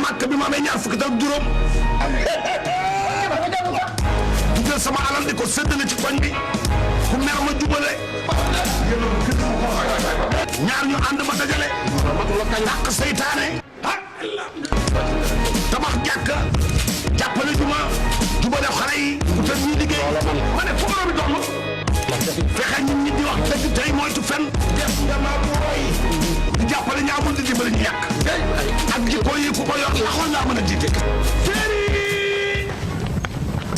màkk bi ma amee ñaar fukki ak juróom du jël sama alal di ko séddale ci koñ bi ku mer ma jubale ñaar ñu ànd ma dajale dàq seytaane tabax jàkka jàppale jubale xale yi utal ñuy liggéey ma ne foo bi dox ma fexe nit ñi di wax dëgg tey moytu fen def nga ma booy di jàppale ñaamul di dimbali ñu yàq ak jikko yi ku ko yor taxoon ngaa mën a jiite féeri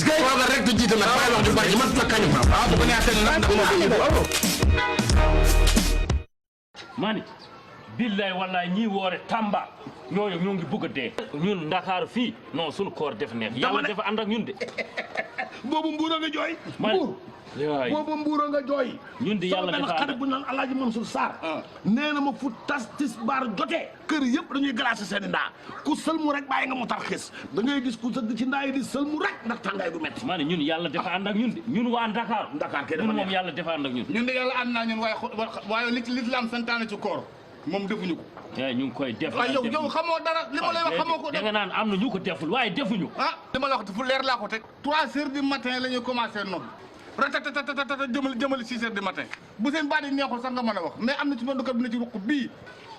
toogal rek di jiite nag bàyyi wax ju bari man la kañu bu ko neexee nag ndax moo mani billaay wallaay ñii woore Tamba ñooñu ñoo ngi bugg a dee ñun Ndakaaru fii non suñu koor def neex yàlla dafa ànd ak ñun de boobu mbuura nga jooy boobu mbuura nga jooy ñun di yàlla dafa xarit bu ñu naan Alaaji Mansour Sarr nee na ma fu tas tisbaar jotee kër yëpp dañuy glacé seen i ndaa ku sëlmu rek bàyyi nga mu tar xis da ngay gis ku sëgg ci ndaa yi di sëlmu rek ndax tàngaay bu metti maa ne ñun yàlla dafa ànd ak ñun de ñun waa Dakar ke ñun moom yàlla dafa ànd ak ñun ñun de yàlla ànd naa ñun waaye l'islam santaane ci koor moom defuñu ko ñu ngi koy def waaye yow xamoo dara li ma lay wax xamoo ko da nga naan am na ñu ko deful waaye defuñu li ma la wax fu leer laa ko teg 3 heures du matin la ñuy commencé nodd ratatatata jëmali 6 heures du matin bu seen baat yi neexul sax nga mën a wax mais am na ci noddukat bi ne ci ruq bii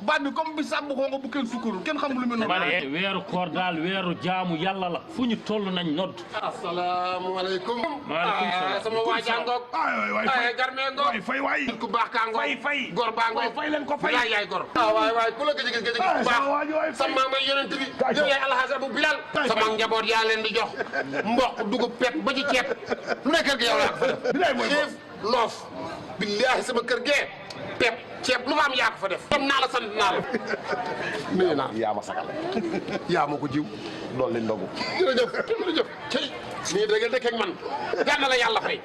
baat bi comme bi sàbb xoo nga bu kenn sukkarul kenn xamul lu mu nodd ma ne weeru koor daal weeru jaamu yàlla la fu ñu toll nañ nodd asalaamaaleykum maaleykum salaam sama waaja ngoog ay garme ngoog fay waay ku baax kaa ngoog fay gor baa ngoog fay leen ko fay yaay gor waay ku la gëj ku baax sama maam ay yonent bi yow yaay alxaas Abu Bilal sama njaboot yaa leen di jox mboq dugub pep ba ci ceeb lu ne kër gi yow la xiif loof billaahi sama kër gee pep ceeb lu ma am yaa ko fa def am naa la sant naa la nuyu naa yaa ma sagal yaa ma ko jiw doon leen ndogu jërëjëf cey nii da nga dëkk ak man yal na la yàlla fay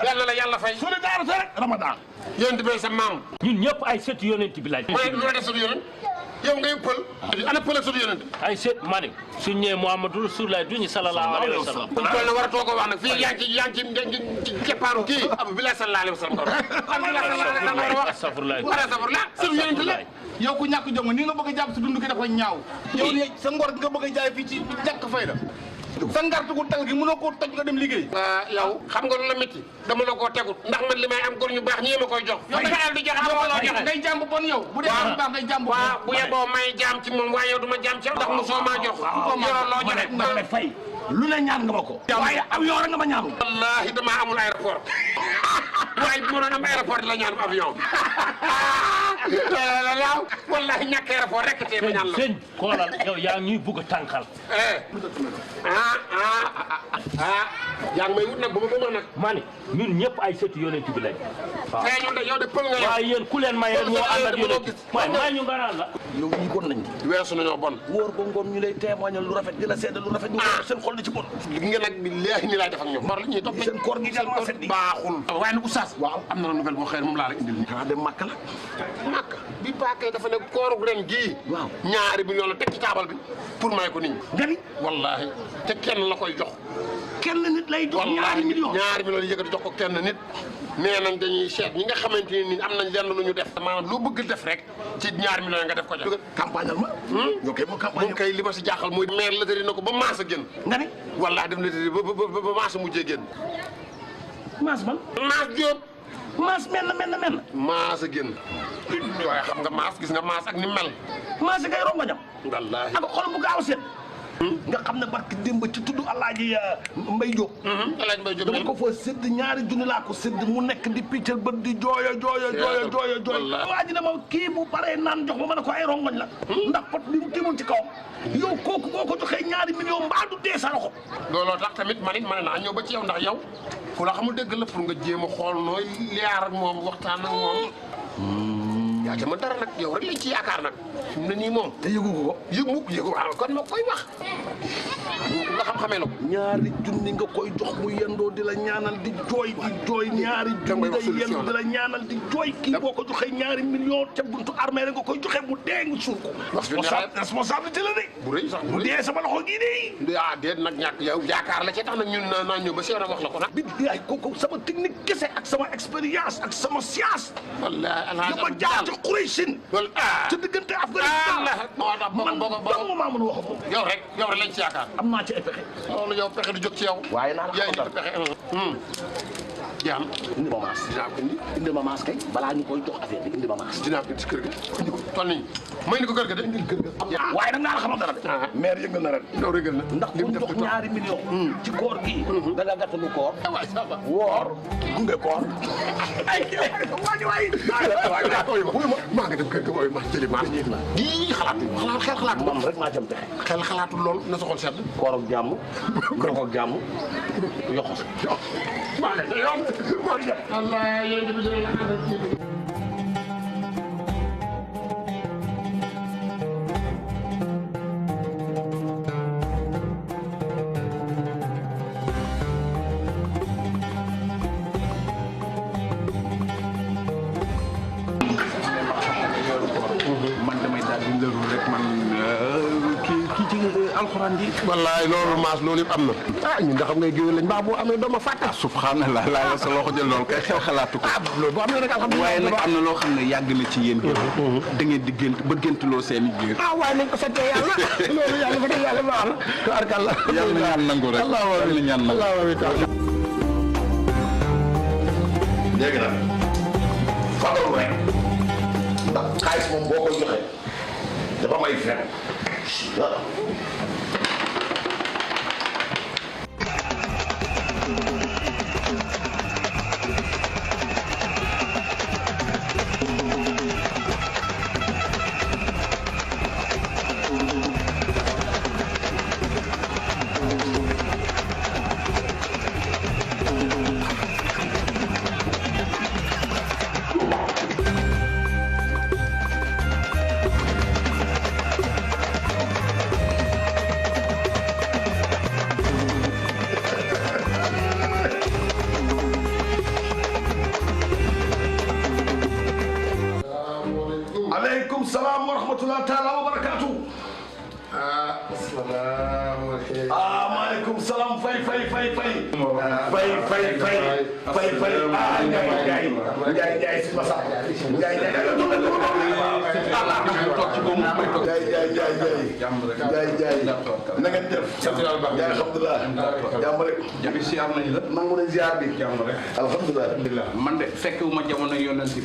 yal na la yàlla fay solidarité rek Ramadan yonent bi sa maam ñun ñëpp ay sët yonent bi laaj mooy lu la def sunu yonent yow ngay pël ana pël ak sunu yonent ay sët ma ne suñ ñëwee Muhammadu Rasulullah duñu sallallahu alayhi wa sallam buñ toll na war a toog a wax nag fii yaa ngi ci keppaaru kii Abu Bilal sallallahu alayhi wa sallam astafurlah sunu yonent la yow ku ñàkk jom ni nga bëgg a jàpp si dund ki dafa ñaaw yow sa ngor gi nga bëgg a jaay fii ci ñàkk fayda sa ngartu gu tal gi mënoo koo toj nga dem liggéey yow xam nga lu la métti dama la koo tegut ndax man li may am góor ñu baax ñii ma koy jox yow da nga di joxe amoo loo joxe ngay jàmb bon yow bu dee am baax ngay jàmb waaw bu yeboo may jaam ci moom waaye yow du ma jaam ci ndax mosoo maa jox yoroo loo joxe ma ne fay lu ne ñaan nga ma ko waaye avion rek nga ma ñaanul wallaahi damaa amul aéroport waaye bu ma doon am aéroport la ñaan avion waaw wallaahi ñàkk aéroport rek tee ma ñaan la sëñ xoolal yow yaa ñuy bugg a tànkal yaa ngi may wut nag ba ma ko mën nag ma ne ñun ñëpp ay sët yonent bi lañ te ñun de yow de pël nga yow waaye yéen ku leen may rek ñoo ànd ak yonent waaye may ñu nga naan la yow ñii bon nañ weesu nañoo bon wóor ba ngoon ñu lay témoignal lu rafet di la seede lu rafet ñu seen xol di ci bon nga nag billaahi ni laay def ak ñoom mar li ñuy topp seen koor gi dal ma set di baaxul waaye nag oustaz waaw am na nouvelle boo xëy moom laa la indil ni xanaa dem màkk la màkk bi paakee dafa ne kooru ren gii waaw ñaari million la teg ci taabal bi pour may ko nit ñi nga ni wallaahi te kenn la koy jox kenn nit lay jox ñaari million ñaari million yi yëkkati jox ko kenn nit nee nañ dañuy seet ñi nga xamante ni am nañ lenn lu ñu def maanaam lu bëgg def rek ci ñaari millions yi nga def ko jox campagnal ma ñoo koy moo campagne moom kay li ma si jaaxal mooy maire la tëri na ko ba maas a génn nga ni wallaahi dem la tëri ba maas a mujjee génn maas man maas Jóob maas menn maas a génn waaye xam nga maas gis nga maas ak ni mel maas ngay rongo ñam wallaahi ak xol bu gaaw seen nga xam ne barki démb ci tudd Alaaji Mbay Jóob Alaaji Mbay Jóob dama ko fa sédd ñaari junni laa ko sédd mu nekk di piccal bët di jooyo waa ji ne ma kii bu paree naan jox ma ma ne ko ay rongoñ la ndax pot bi mu tiimoon ci kawam yow kooku boo ko joxee ñaari million mbaa du dee sa loxo looloo tax tamit man it ma ne naa ñëw ba ci yow ndax yow ku la xamul dégg la pour nga jéem a xool nooy liyaar ak moom waxtaan ak moom yaa ca ma dara nag yow rek lañ ci yaakaar nag fi mu ne nii moom te yëgu ko yëgu waaw kon ma koy wax nga xam-xamee la ko ñaari junni nga koy jox mu yendoo di la ñaanal di jooy ñaari junni day yendu di la ñaanal di jooy kii boo ko joxee ñaari million ca buntu armée rek nga koy joxe mu dee nga suul ko responsabilité la de bu rëy sax bu dee sama loxo gii de déet nag ñàkk yow yaakaar la ci tax nag ñun naa ñëw ba si yow wax la ko nag bi yaay kooku sama technique kese ak sama expérience ak sama science wallaahi ma jaar ci Qurayshin. loolu ci diggante Afghanistan. man dong maa mën a wax moom. yow rek lañ ci yaakaar. am naa ci ay pexe. loolu yow pexe du jóg ci yow. waaye naa la yaa xamal indi pexe. jeex na. indi ma maas. dinaa ko indi. indi ma maas kay balaa ñu koy jox affaire bi indi ma maas. dinaa ko indi si kër ga. indi ko toll nii may indi ko kër ga de. indil kër ga. waaye nag naa la xamal dara de. maire yëngal na ren. loolu rëgal na. ndax ku ñu jox ñaari million. ci koor gi. da nga gàttalu koor. waay ça va. woor gunge koor. ay waay. maa ngi dem kër ga booy ma jëli maas. yii xel xalaatu. man rek maa jëm pexe. xel xalaatul lool na sa xol sedd. koor ak jàmm. ndox ak jàmm. yoxos. maa ngi yoon. Allah yéen bi dina la àndal ci. man damay daal di lëru rek man kii ci alxuraan ji. wallaay loolu maas loolu yëpp am na. ah ñun da xam ngay géwél lañ mbaa boo amee dooma fàtte. subhanallah laa sa loxo jël lool kay xel xalaatu ko. loolu boo amee rek alhamdulilah. waaye nag am na loo xam ne yàgg na ci yéen géwél. da ngeen di gént ba géntuloo seen i géer. ah waaye nañ ko fekkee yàlla. loolu yàlla fa yàlla baax na. tubaarkalla. yàlla na ñaan nangu rek. yàlla na ñaan nangu. léegi nag fagaru rek ndax xaalis moom boo koy joxe dafa may fen waaw. aleykum salaam wa rahmatulah taala wa barakaatu. asalaamaaleykum. maaleykum salaam fay. Ndiaye si Massa. Ndiaye na ngeen def. Ndiaye alhamdulilah. jàmm rek. jabi siyaar nañ la. nangu na ziar bi. jàmm rek. alhamdulilah. man de fekkewuma jamono yonent bi.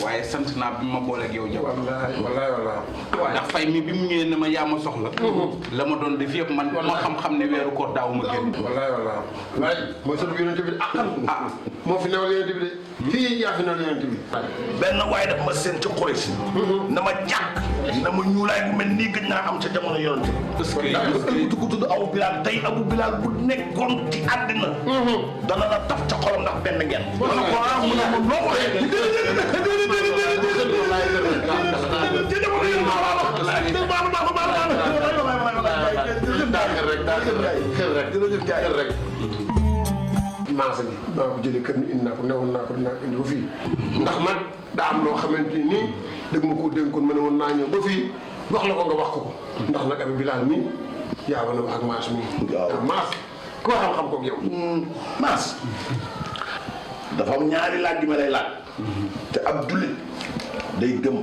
waaye sant naa bi ma booleeg yow jamono. wallaay. ndax fay mi bi mu ñëwee ne ma yaa ma soxla. la ma doon def yëpp man ma xam-xam ne weeru koor daaw ma génn. wallaay mooy sunu yonent bi de moo fi newal yonent bi de fii yaa fi newal yonent bi. benn waaye daf ma seen ci Quraysh. na ma jàkk. na ma ñuulaay bu mel nii gëj naa am ca jamono yonent bi. est-ce que ndax ku tudd Abu Bilal tey Abu Bilal bu nekkoon ci àddina. dana la taf ca xolam ndax benn ngeen. dana ko mu ne ma noo maasa gi maa ko jëlee kër ni indi naa ko newoon naa ko dinaa ko indi ba fii ndax man daa am loo xamante ni nii dëgg ma ko dénkoon ma ne woon naa ñëw ba fii wax la ko nga wax ko ndax nag Abi Bilal mi yaa ma ne wax ak maas mi. waaw maas koo xam-xam koog yow. maas dafa am ñaari laaj bi ma lay laaj. te ab jullit day gëm.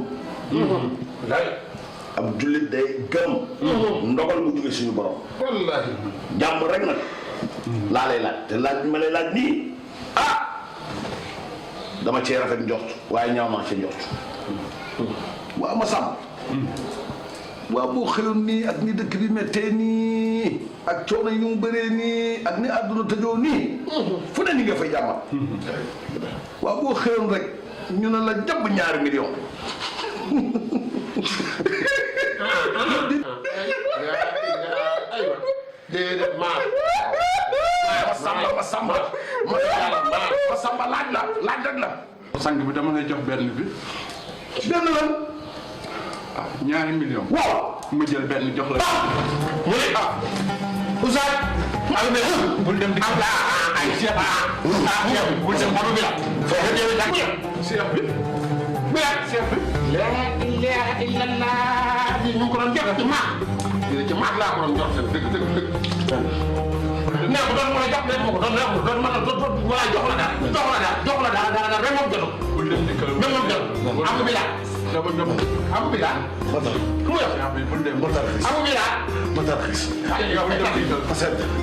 ab jullit day gëm. ndogal mu jóge suñu borom. wallaahi. jàmm rek nag. laa lay laaj te laaj bi ma lay laaj nii dama cee rafet njort waaye ñaaw naa ca njort. waaw ma sàmm. waaw boo xëyoon nii ak ni dëkk bi méttee nii ak coono yi ñu mu bëree nii ak ni àdduna tëjoo nii. fu ne ni nga fay jàmmal. waaw boo xëyoon rek ñu ne la jàpp ñaari million. déedéet maa. ma samba laaj rek la. sang bi dama lay jox benn bi. benn lan. ñaari million. waaw. ma jël benn jox la. mu ne Ousseyn. bul dem di. ay Cheikh bul dem Abu Bilal. foofu ñëwee ak Cheikh bi. Cheikh bi. la ilaha illallah bi ñu ko doon jot ci maak. ci maak laa ko doon jot seen dëgg. nee ko doon mën a jox leen ma ko doon mën a jox la daal rek moom jotul. bul dem di kër. même moom jotul Abu Bilal. dama amu bi daal. ku mu yor. amu bi daal.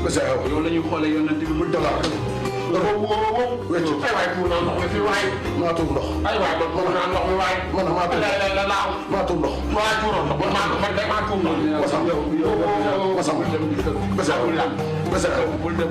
parce que yow la ñuy xoolee yonent bi mu dollar. wecc ay waay tuur naa ndox mi fi waay. maa tuur ndox. ay waay man tuur naa ndox mi waay. man maa tuur maa tuur ndox. waay tuuroon ndox man de maa tuur ndox. Masam Masam. Bese bul dem.